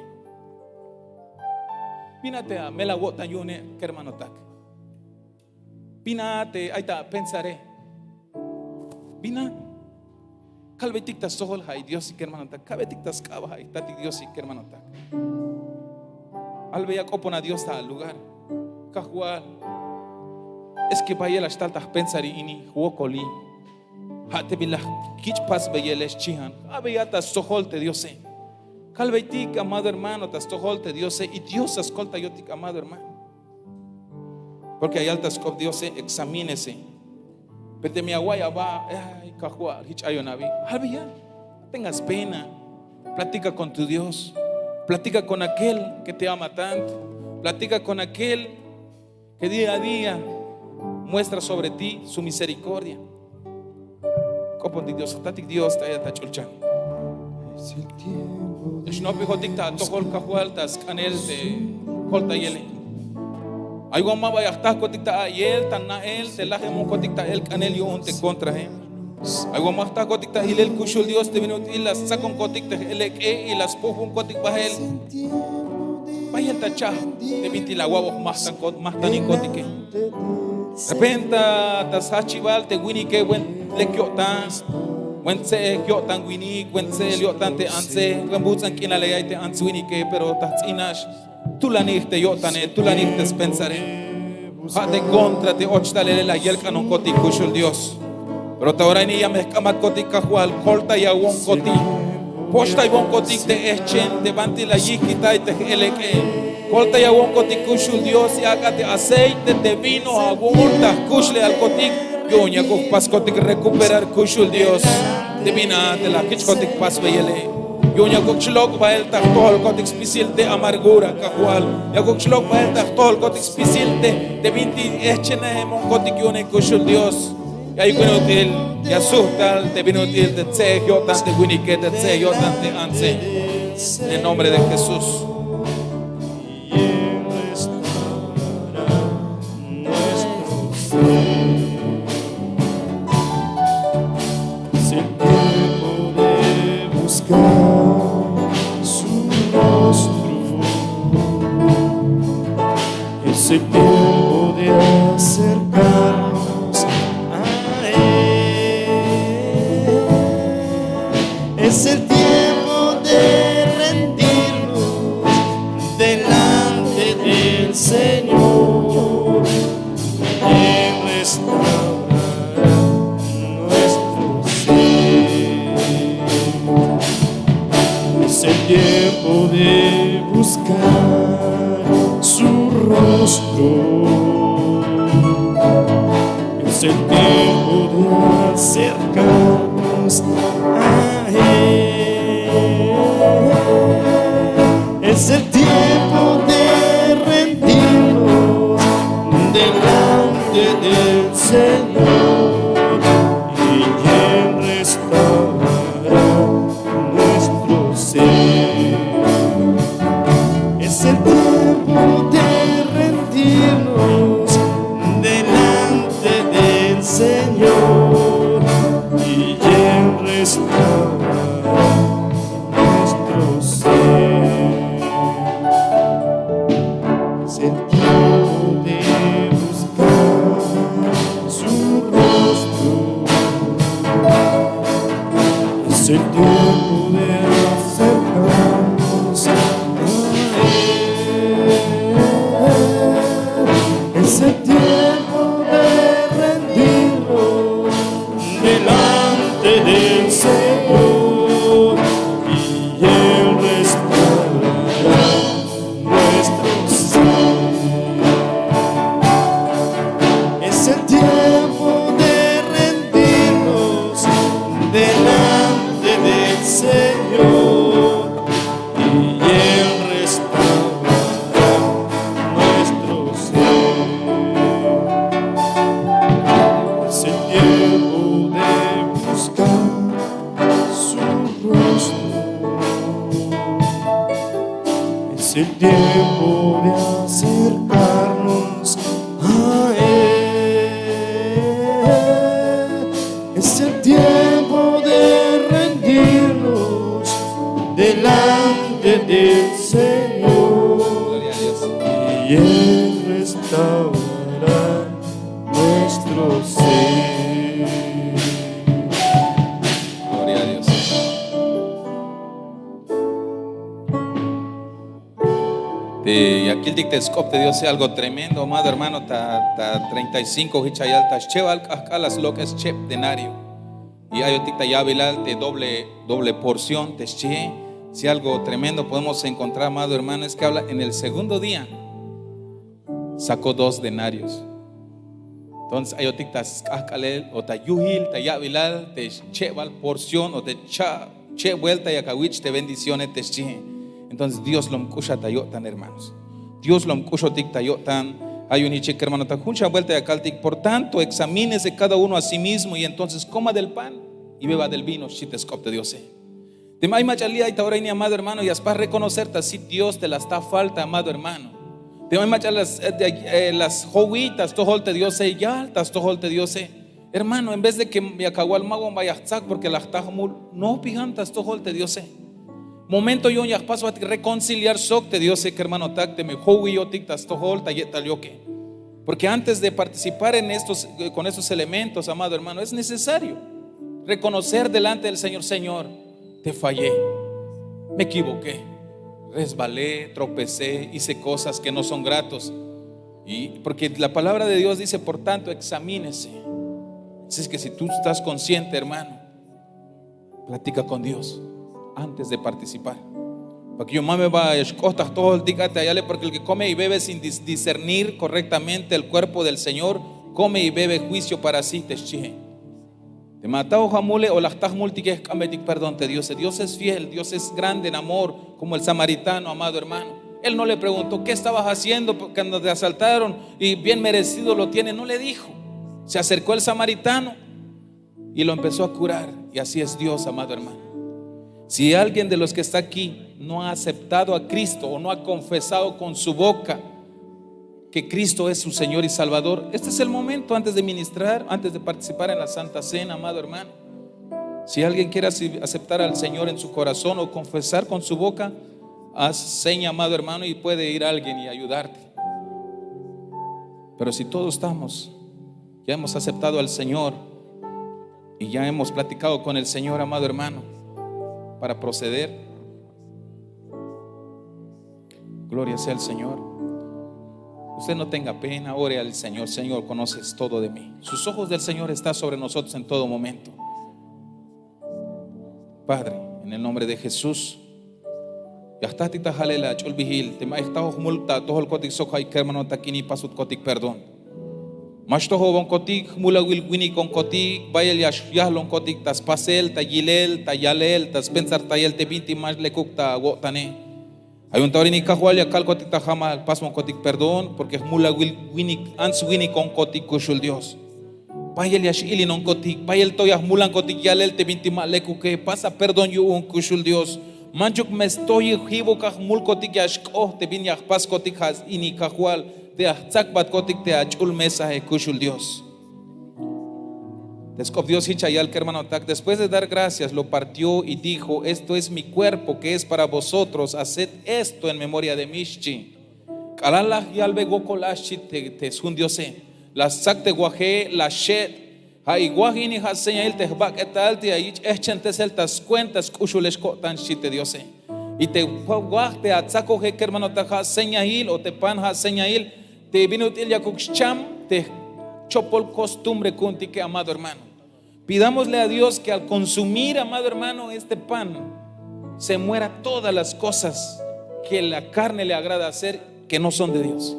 Bin a te amel awo'tan yu'une, kermanotak. Bin a te ay ta apensare. Bin a. Kalbetik ta stojol ja'i Dios, kermanotak. Kalbetik ta sk'ab ja'i Jtatik Dios, kermanotak. Albeya, k'opona Dios ta alugar. Kajwal, es que bayel a xtal ta jpensari ini, jwokoli. Ja' te bin la jkich' pasbeyele, xchihan. Abeya ta stojol te Diose. Kalbeytik, amado hermano, ta stojol te Diose, y Dios la skoltayotik, amado hermano. Porque ya yal ta sk'op Diose, examínese. Pero teme ya awa'iy aba, ay, Kajwal, jich ayon abi. Abeya, no tengas pena. Platica con tu Dios. Platica con aquel que te ama tanto. Platica con aquel que día a día muestra sobre ti su misericordia. K'opontik Dios, Jtatik Dios, ta ayat ta ch'ulchan. Xnopbejotik ta atojol, Kajwal, ta sk'anel te koltayele. Ay wal ma ba ya jtakotik ta a'iyel, ta na'el te lajemonkotik ta el k'anel yu'un te kontrae. Ay wal ma jtakotik ta ilel, kuxul Dios, te bin ut'il la stsakonkotik te j-elek'e y la spojbonkotik bael. Bayel ta chajp te bintik la awa'bon jmajtankot, jmajtaninkotike. Repenta ta sjajchibal te winike buen lek yo'tan, buen tse'ej yo'tan winik, buen tse'el yo'tan te antse, buen buts'an k'inale ay te ants winike, pero ta jts'inax tulanij te yo'tane, tulanij te spensare. Ja' te kontra te och talele la yelk'anonkotik, kuxul Dios. Pero ta ora ini ya me jk'amatkotik, Kajwal, koltayawonkotik. Poxtaywonkotik te ejchen te banti la yijkitay te j-elek'e. Koltayawonkotik, kuxul Dios, y ak'a te aceite te vino awu'un ta jkuxlejalkotik. Yu'un yakuk jpaskotik recuperar, kuxul Dios, te bin a te la kich'kotik pasbeyele. Yu'un yakuk xlok' bael ta jtojolkotik spisil te amargura, Kajwal. Yakuk xlok' bael ta jtojolkotik spisil te, te bintik ejchenajemonkotik yu'une, kuxul Dios. Y ay bin ut'il ya sujt tal te bin ut'il te tse'ej yo'tan te winike, te tse'ej yo'tan te antse. En el nombre de Jesús. Es el tiempo de buscar su rostro. Es el tiempo de acercarnos a Él. delante del Señor y Él restaurará nuestro ser. Es el tiempo de rendirnos delante del Señor y Él restaurará nuestro ser. Es el tiempo de buscar su rostro. Es el tiempo de acercarnos a Él. Es el tiempo de rendirnos delante del Señor y Él restaurará nuestro ser. Es el tiempo de rendirnos delante del Señor y Él restaurará nuestro ser. Es el tiempo de buscar su rostro. Es el tiempo de acercarnos a Él. Es el tiempo de rendirnos delante del Señor. Gloria a Dios. Y Él restaurará nuestro ser. Gloria a Dios. Te ya kiltik te sk'op te Diose algo tremendo, amado hermano, ta, ta treinta y cinco jich ya yal ta schebal k'ahk'al la slok'es cheb denario. Y ayotik ta ya'bilal te doble, doble porción te xchihe. Si algo tremendo podemos encontrar, amado hermano, es que habla en el segundo día sacó dos denarios. Entonces ayotik ta sk'ahk'alel o ta yuhil ta ya'bilal te chebal porción o te cha' cheb buelta yak awich' te bendiciones te xchihe. Entonces Dios lom k'uxat ta yo'tan, hermanos. Dios lom k'uxotik ta yo'tan. Ay un hichik, hermano, ta jun xa buelta ya kaltik: por tanto, examínese cada uno a sí mismo y entonces coma del pan y beba del vino, xchi te sk'op te Diose. Teme ay mach'a li' ay ta ora ini, amado hermano, ya spas reconocer ta si Dios te la está falta, amado hermano. Teme ay mach'a las, eh, de, eh, las jowi ta stojol te Diose, yal ta stojol te Diose. Hermano, en vez de que yak awal: ma wan ba ya jtsak porque la jta jmul. Nopijan ta stojol te Diose. Momento yu'un ya jpasbatik reconciliar sok te Diose, kermanotak, teme jowiyotik ta stojol ta ye'tal yoke. Porque antes de participar en estos, eh, con estos elementos, amado hermano, es necesario reconocer delante del Señor: Señor, te fallé, me equivoqué, resbalé, tropecé, hice cosas que no son gratos. Y porque la palabra de Dios dice: por tanto, examínese. Así es que si tú estás consciente, hermano, platica con Dios antes de participar. Porque yo mame ba ya xk'oht ta jtojoltik a te ya yale, porque el que come y bebe sin dis-, discernir correctamente el cuerpo del Señor, come y bebe juicio para sí, te xchihe. Teme ata o ja' mule o la jta jmultike, jk'ambetik perdón te Diose. Dios es fiel, Dios es grande en amor, como el samaritano, amado hermano. Él no le preguntó: ¿qué estabas haciendo cuando te asaltaron? Y bien merecido lo tiene, no le dijo. Se acercó el samaritano y lo empezó a curar. Y así es Dios, amado hermano. Si alguien de los que está aquí no ha aceptado a Cristo o no ha confesado con su boca que Cristo es su Señor y Salvador, este es el momento antes de ministrar, antes de participar en la Santa Cena, amado hermano. Si alguien quiere ace-, aceptar al Señor en su corazón o confesar con su boca, haz seña, amado hermano, y puede ir alguien y ayudarte. Pero si todos estamos, ya hemos aceptado al Señor y ya hemos platicado con el Señor, amado hermano, para proceder. Gloria sea al Señor. Usted no tenga pena, ore al Señor: Señor, conoces todo de mí. Sus ojos del Señor está sobre nosotros en todo momento. Padre, en el nombre de Jesús, ya jtajtik ta jalel ach'ulbihil, teme ay jtajoj jmul ta atojolkotik sok ay kermanotak ini, pasutkotik perdón. Ma xtojobonkotik jmulawil winikon kotik, bayel ya xyahlonkotik ta spasel, ta yilel, ta yalel, ta spensartayel te bintik ma lekuk ta awo'tane. Ay un ta ora ini Kajwal ya kalkotik ta jamal, pasbonkotik perdón, porque jmulawil winik, ants winikonkotik kuxul Dios. Bayel ya x-ilinonkotik, bayel to ya jmulankotik yalel te bintik ma lekuke, pasa perdón yu'un kuxul Dios. Manchuk me stoy jibuk a jmulkotik ya xk'oht te bin ya jpaskotik ja' ini Kajwal, te ya jtsakbatkotik te ach'ul mesae kuxul Dios. Te sk'op Dios jich ya yal kermanotak, después de dar gracias, lo partió y dijo: "Esto es mi cuerpo que es para vosotros, haced esto en memoria de mí", xchi. K'alal la yalbe wokol a xchi te, te sjun Diose, la stsak te waje, la xe't. Ja' i waj ini ja' señail te jbak'etal te ya yich' jejch'entesel ta skuenta sk'uxulex ko'tan, xchi te Diose. Y te waj te atsakoje kermanotak ja' señail, o te pan ja' señail te bin ut'il yakuk xcham te jchopol costumbre ku'untike, amado hermano. Pidámosle a Dios que al consumir, amado hermano, este pan, se muera todas las cosas que la carne le agrada hacer que no son de Dios.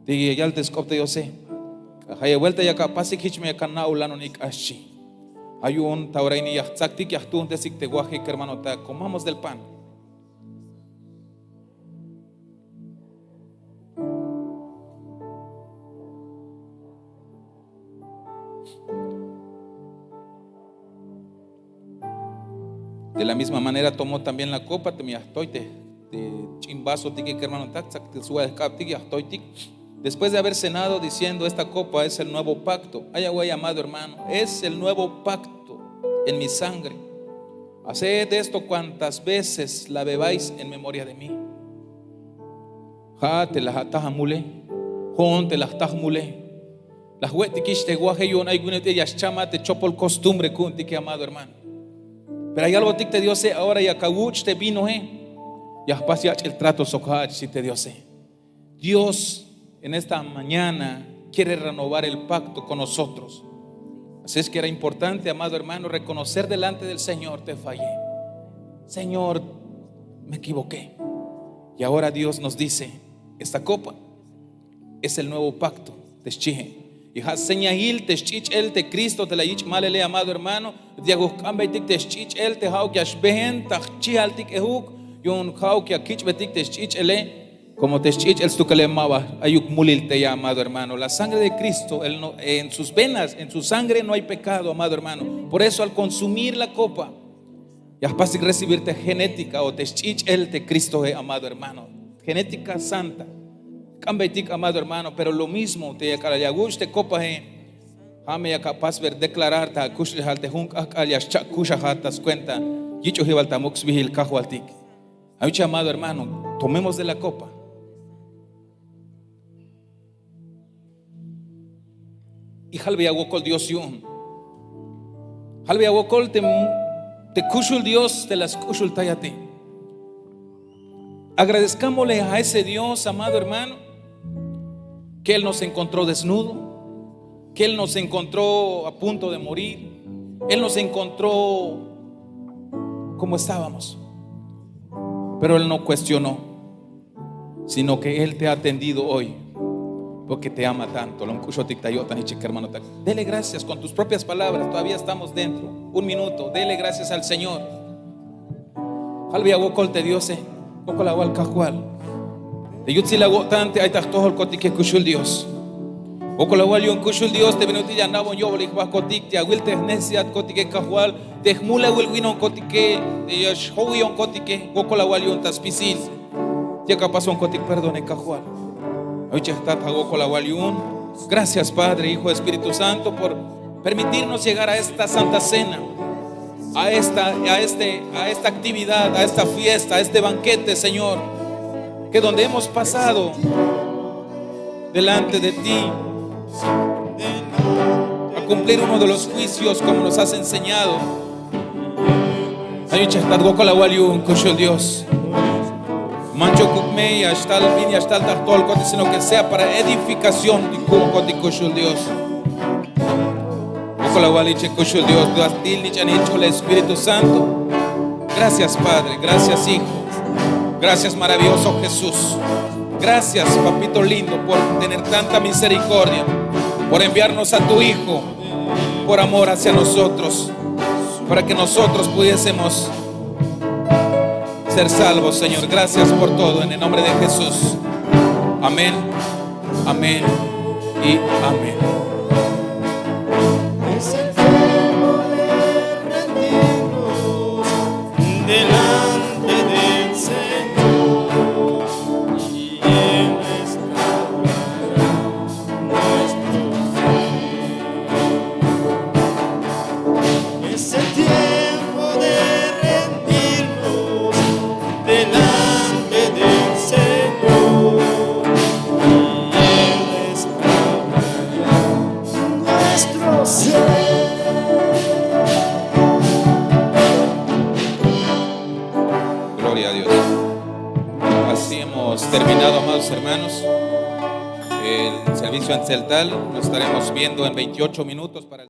Te ya yal te sk'op te Diose, ja' ya vuelta yak apasik, jich me yak ana'ulan unik a xchi. Ja' yu'un ta ora ini ya jtsaktik, ya jtuuntesik te waje kermanotak, comamos del pan. De la misma manera tomó también la copa, teme ya jtoy te, te ch'in vasotike kermanotak, tsak te swa jk'abtik, ya jtoytik. Después de haber cenado, diciendo: "Esta copa es el nuevo pacto". Ay away, amado hermano, es el nuevo pacto en mi sangre. Haced esto cuantas veces la bebáis en memoria de mí. Ja' te la ataj amule, jo'on te la jta jmule, la jwe'tikix te waje, yu'un ay win ut'il ya xchama te chopol costumbre ku'untike, amado hermano. Pero ya yalbotik te Diose, ahora yak awuch' te vinoe, ya jpas yach'il trato sok ja'ach, xchi te Diose. Dios en esta mañana quiere renovar el pacto con nosotros. Así es que era importante, amado hermano, reconocer delante del Señor: "Te fallé. Señor, me equivoqué". Y ahora Dios nos dice: "Esta copa es el nuevo pacto", te xchie. Y ja' señail te sch'ich'el te Cristo te la yich' malele, amado hermano. Yakuk jk'ambeytik te sch'ich'el te ja'uk ya xbeen ta jchijaltik ejuk, yu'un ja'uk ya kich'betik te sch'ich'ele. Como te sch'ich'el stukale ma ba ayuk mulil tey, amado hermano. La sangre de Cristo, él no, en sus venas, en su sangre no hay pecado, amado hermano. Por eso al consumir la copa, ya jpastik recibir te genética o te sch'ich'el te Cristoe, amado hermano. Genética santa. Jk'ambeytik, amado hermano, pero lo mismo te ya k'alal ya awuch' te copae, ja' me yak apas ver declarar ta akuxlejal te jun k'ajk'al ya xcha'kuxajat ta skuenta yich'ojibal ta muk' sbiil Kajwaltik. Ay wich, amado hermano, tomemos de la copa. Y jalbeya wokol Dios yu'un. Jalbeya wokol te, te kuxul Dios te la sk'uxultayate. Agradezcámosle a ese Dios, amado hermano, que Él nos encontró desnudo, que Él nos encontró a punto de morir, Él nos encontró como estábamos, pero Él no cuestionó, sino que Él te ha atendido hoy, porque te ama tanto. Lom k'uxotik ta yo'tan ichik, hermanotak. Dele gracias con tus propias palabras, todavía estamos dentro. Un minuto, dele gracias al Señor. Jalbeya wokol te Diose, wokol awal Kajwal. Te yutsil awo'tan te ay ta jtojolkotike kuxul Dios. Wokol awal yu'un kuxul Dios te bin ut'il ya ana'bon yo'bol jbahkotik, te awil te jnecesidadkotike Kajwal, te jmulawil winonkotike, te ya xjowiyonkotike, wokol awal yu'un ta spisil. Yak apasonkotik perdone Kajwal. Ay wich, jtat, ja' wokol awal yu'un. Gracias, Padre, Hijo, Espíritu Santo, por permitirnos llegar a esta Santa Cena, a esta, a este, a esta actividad, a esta fiesta, a este banquete, Señor, que donde hemos pasado delante de ti a cumplir uno de los juicios como nos has enseñado. Ay wich, jtat, wokol awal yu'un kuxul Dios. Manchukuk me ya xtal bin ya xtal ta jtojolkotik, sino que sea para edificación ti ku'unkotik kuxul Dios. Wokol awal ichik kuxul Dios, Dios, til nich'an, jich ch'ul Espíritu Santo. Gracias, Padre. Gracias, Hijo. Gracias, maravilloso Jesús. Gracias, Papito lindo, por tener tanta misericordia, por enviarnos a tu Hijo por amor hacia nosotros, para que nosotros pudiésemos ser salvos, Señor. Gracias por todo, en el nombre de Jesús. Amén, amén y amén. Es el tiempo de rendirnos delante del Señor y Él restaurará nuestro ser. Es el tiempo de rendirnos delante del Señor y Él restaurará nuestro ser. Gloria a Dios. Así hemos terminado, amados hermanos, el servicio en Tzeltal. Nos estaremos viendo en veintiocho minutos para el